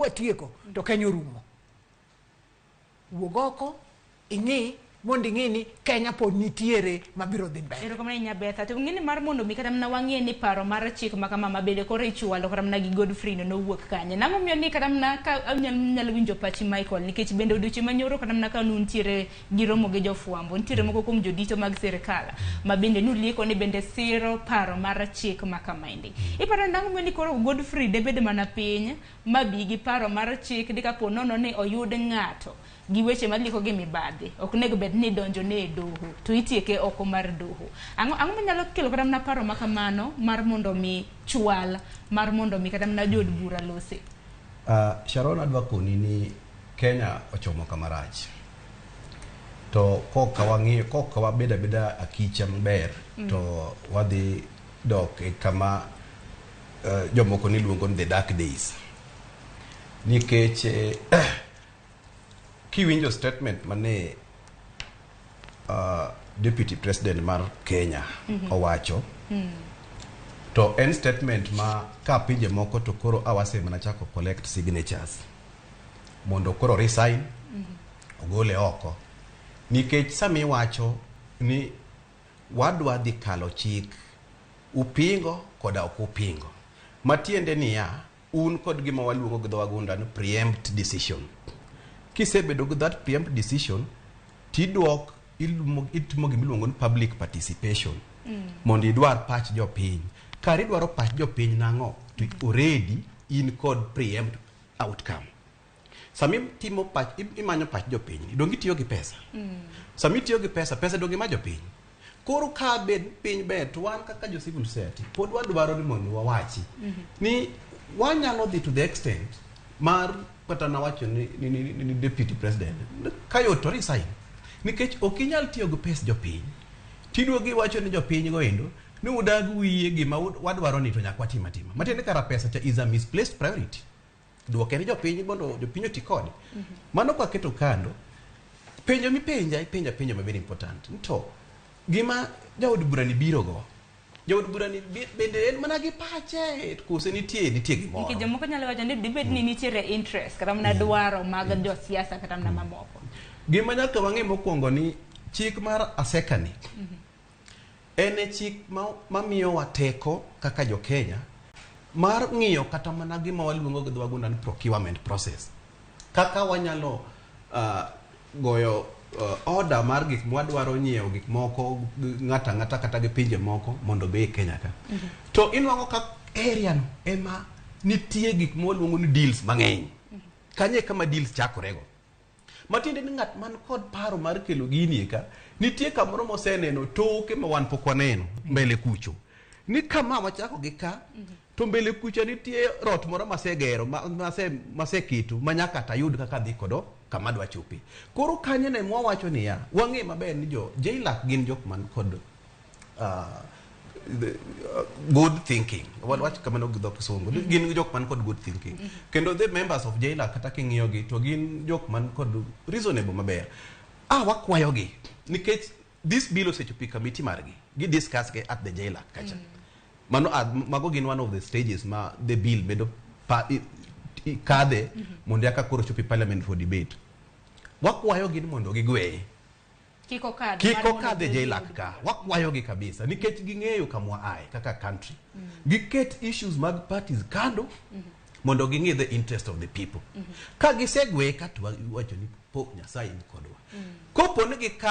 Watieko to Kenya orumo. Wuog oko ing'i mondo ing'i ni Kenya pod nitiere mabiro dhi mbele. Erokamano ahinya, Betha. To ng'eni mar mondo mi kata mana wang'e ni paro mar chik ma kama ma bende koro ichwalo kata mana gi Godfrey no nowuok kanye. Nang'o miyo ni kata mana ka anyalo winjo pachi, Michael, nikech bende odiochieng' manyoro kata mana ka nuntiere gi romo gi jofwambo, nitiere moko kuom jodito mag sirikal ma bende nulieko ni bende siro paro mar chik ma kamaendi. Iparo ni nang'o miyo ni koro Godfrey debed mana piny ma bi gi paro mar chik ni kapo nono ni oyud ng'ato gi weche maliko gi mibadhi, ok onego bed ni donjo ne e doho to itieke oko mar doho? Ang'o manyalo kelo kata mana paro ma kamano mar mondo mi chwal mar mondo mi kata mana jood bura lose? Sharon, adwa koni ni Kenya ochomo kama rach. To koka wang'iyo, koka wabedo abeda akicha maber, to wadhi dok e kama jomoko ni luongo ni the dark days. Nikech kiwinjo statement mane deputy president mar Kenya owacho, to en statement ma ka pinje moko to koro awase mana chako collect signatures mondo koro resign, ogole oko, nikech sami wacho ni wadwa dhi kalo chik, upingo koda ok upingo, matiende niya, un kod gima waluongo gi dho wagunda ni preempt decision. Kisebedo gi that preempt decision, tidwok itimo gimiluongo ni public participation mondo idwar pach jopiny. Kar idwaro pach jopiny nang'o to already in kod preempt outcome? Sami timo pach, imanyo pach jopiny, donge itiyo gi pesa? Sami itiyo gi pesa, pesa donge ma jopiny? Koro ka bed piny ber, to wan kaka jo civil society pod wadwaro ni mondo wawachi ni wanyalo dhi to the extent mar kata nawacho ni deputy president ka yot to resign, nikech ok inyal tiyo gi pes jopiny tiduogo iwacho ni jopiny go endo ni udag wiye gima wadwaro ni to nyaka watim atima. Matiende kara pesa cha is a misplaced priority. Duoke ni jopiny mondo jopiny oti kode. Mano kwaketo kando, penjo mipenja, ipenja penjo ma very important. Ni to gima jaod bura ni biro go, jaod bura ni bende en mana gi pache kose nitie gimoro? Nikech jomoko nyalo wacho ni dibed ni nitiere interest kata mana dwaro mag josiasa kata mana mamoko. Gima nyaka wang'e mokwongo ni chik mar Aseka ni en e chik mamiyowa teko kaka jo Kenya mar ng'iyo kata mana gima waluongo gi dho wagunda ni procurement process, kaka wanyalo goyo order mar gik mwadwaro nyiewo, gik moko gi ng'ato ang'ata kata gi pinje moko mondo obe e Kenya ka. To inwang'o ka area no ema nitie gik mwaluongo ni deals mang'eny. Kanyo e kama deals chakorego. Matiende ni ng'at man kod paro mar kelo gini e ka, nitie kamoro moseneno toke ma wan pok waneno mbele kucho. Ni kama wachako gi ka, to mbele kucha nitie rot moro masegero, maseketo, ma nyaka tayud kaka dhi kodo kama adwa chope. Koro kanyo ne mwawacho niya, wang'e maber ni jo JLAC gin jok man kod good thinking. Wach kamano gi dho Kisungu. Gin jok man kod good thinking. Kendo the members of JLAC, kata king'iyo gi, to gin jok man kod reasonable maber. Wakwayo gi nikech this bill osechopo e committee margi. Gi discuss ge at the JLAC kacha. Mano mago gin one of the stages ma the bill bedo kadhe mondo eka koro chopi parliament for debate. Wakwayo gi ni mondo gigweye. Kik okadh. Kik mar mondo okadh e okel JLAC od ka. bura. Wakwayogi kabisa nikech ging'eyo kamwa ae kaka country. Giket issues mag parties kando mondo ging'i the interest of the people. Ka gisegweye ka, to wacho ni po Nyasaye ni kodwa. Kopo ni gikadhe